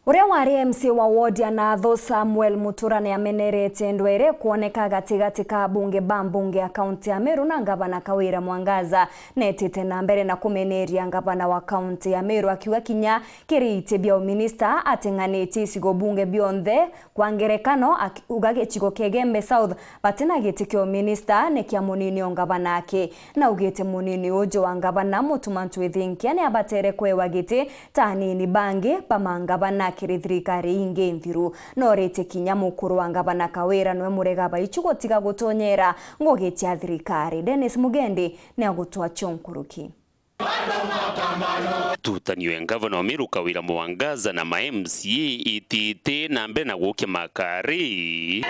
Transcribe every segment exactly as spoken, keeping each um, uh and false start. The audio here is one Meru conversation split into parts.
Uria wari M C A wa ward ya Nathu, Samuel Mutura, ni amenerete ndwere kwoneka gatigati ka abunge ba mbunge ya kaunti ya Meru na ngavana Kawira Mwangaza. Netite na mbere na kumeneria ngavana wa kaunti ya Meru, akiuga kinya kiri iti bia uminista ateng'anitie icigo bunge bionthe. Kwa ngerekano, akiuga gicigo kia Igembe South batina giti kia uminista, ni kia munini o ngavana aki. Naugite munini uju wa ngavana Mutuma Ntwithinkia ni abatere kwewa giti ta anini bangi ba mangavana kiri thirikari ingi nthiru. Noritie kinya mukuru wa ngavana Kawira niwe murega baichu gutiga gutonyera ngugi cia thirikari. Dennis Mugendi ni agutwa cio nkuruki. Tutanio ya ngavana wa Meru Kawira Mwangaza na ma M C A itite na mbere na gukia makari.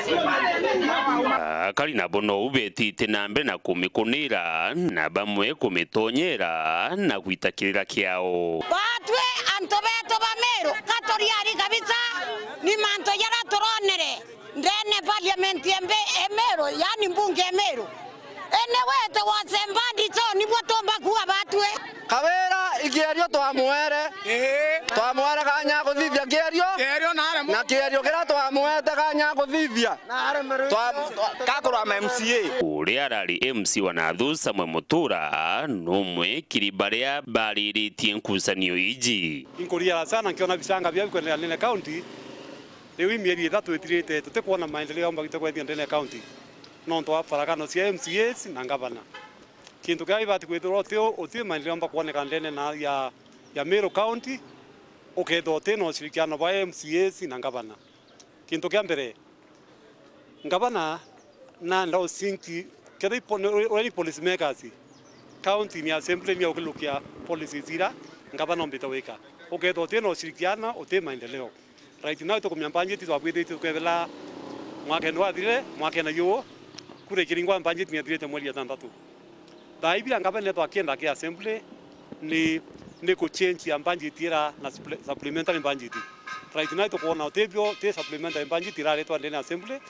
Akari nabo nou betite na mbere na kumikunira na bamwe kumitonyera na gwita kirira kiao. Batwi antu betu ba Meru, ka turiari kabisa, ni mantu jaria turonere ndene parliament ya mbe-, e Meru, yani mbunge e Meru. Ene wete wose mbandi cho nibwo tumba kuuga batwi. Kawira ikierio twamwere. Ii. Twamwere kanya kuthithia kierio. Kierio na aremwe. Na kierio kiria twamwete kanya kuthithia. Twa-, twa-, kakurwa ma M C A. Uria arari M C A wa Nathu Samuel Mutura numwe kiri baria bariritie nkucanio iji. Inkuria sana nkiona bicanga bia bikwendelea ndene county. Riu i mieri ithatu ithirite tutikwona maendeleo yomba gite kwethia ndene county. Nontu wa farakano cia M C As na ngavana. Kintu kiria gibati kwithirwa uti, uti maendeleo yomba kwoneka ndene na ya, ya Meru County, ukethirwa uti na ushirikiano bwa M C As na ngavana. Kintu kia mbere, ngavana nanda usinki, kethira i po-, uria ni policy makers, county ni assembly ni aukilukia policies ira ngavana ombite wika. Ukethirwa uti na ushirikiano, uti maendeleo. Right now, tukumenya mbanjeti twabwithitie tukethela mwakene wathirire, mwakene juu, kura ikiringwa mbanjeti ni yathirite mweri ya thanthatu. Thaa ibira ngavana twakienda ki assembly ni, ni ku change ya mbanjeti ira na supple-, supplementary mbanjeti. Right now, tukwona utibio ti supplementary mbanjeti iraretwa ndene assembly,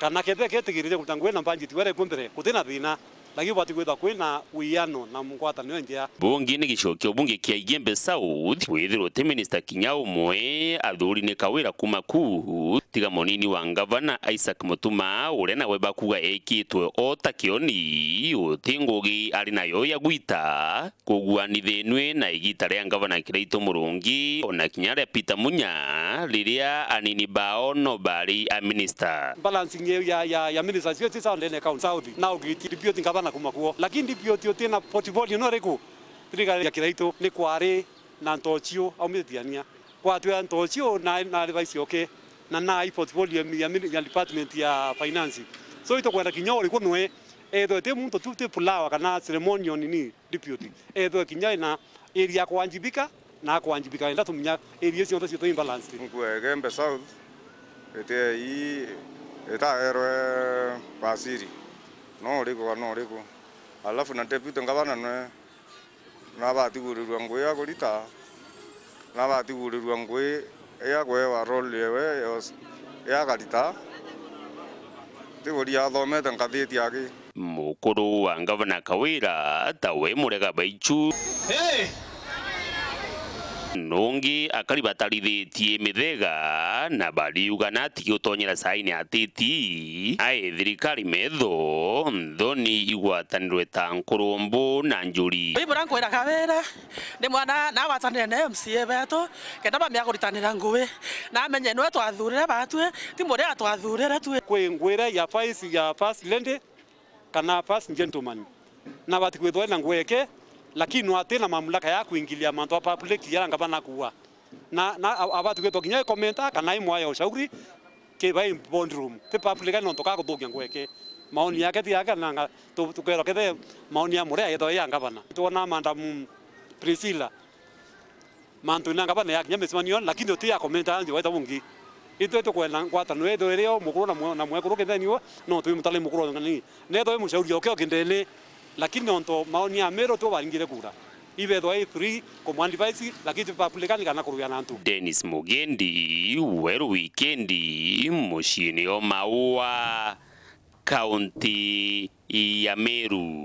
kana kethira ketigirire kuruta ngugi na mbanjeti were kuo mbere, guti na thina. Lakini ubati kwithwa kwina wiano na ngwataniro njea. Bungi ni gicigo kia ubunge kia Igembe South, withirwa uti minista kinya umwe, athuri ni Kawira kuma ku, tiga munini wa ngavana Isaac Mutuma, uria nawe bakuga ekitwe o ta kioni, uti ngugi ari nayo ya gwita, kuguanithinwe na igita ria ngavana Kiraitu Murungi, ona kinya ria Peter Munya, riria anini bao no bari a minista. Balancing ya, ya, ya, ya ministers cio ci sawa ndene county South. Na ugiti deputy ngavana kuma kuo. Lakini deputy uti na portfolio no riku? Thirikari ya Kiraitu ni kwari na Ntochio aumite Tiania. Kwatwia Ntochio na, na advice yoke. Na na i portfolio ya, ya, ya department ya finance. So itukwenda kinya uriku nwe. Ethwe ti muntu tu ti pulawa kana ceremonial nini deputy. Ethwe kinya ina area ya kuanjibika na akuanjibika, enda tumenya area cionthe citwe imbalanced. Nkue Igembe South, iti ii itaerwe Basiri, no uriku kana no uriku. Alafu na deputy ngavana nwe, nabati kurirua ngugi ya kurita, nabati kurirua ngugi ya kuewa role yewe yos-, ya karita, ti kuria athomete ngathiti aki. Mukuru wa ngavana Kawira, tawe Murega Baichu. Hey! Nungi akari batarithitie mithega na bariuga natigi utonyera saini atiti, ai thirikari metho, nthoni igwatanirwe ta nkurumbu na njuri. Ibura nkwira Kawira, ndi mwana nagwatanire na M C A betu, kenda bambia kuritanira ngugi. Namenye nwe twathurire batwi, ti muria twathurire twi. Kwi ngwire ya vice ya first lady, kana first gentleman, nabati kwithwa ena ngugi eke, lakini no ati na mamlaka ya kuingilia mantu a public jaria ngavana akuuga. Na, na a-, abati kwithwa kinya ikomenta kana imwaya ushauri ki bai boardroom, ti public nontu ka kuthukia ngugi eke. Maoni yake ti yake, na nga-, tu-, tukerwa kethe maoni ya muria yethwa ya ngavana. Twona Madam Priscilla, mantu na ngavana yakinya micemanio, lakini uti ya komenta anthi waita bungi. Itwe tukwenda ngwataniro ithwe irio mukuru na mwe-, na mwekuru kitheni uo, no twi mutale mukuru ni. Netho wi mushauri oke okindene, lakini nontu maoni ya Meru tu baringire kura. Ibethwa i free kumwa advice, lakini ti publicly kana kuruya na antu. Dennis Mugendi, Weru Wikendi, muciini o Maua, kaunti ya Meru.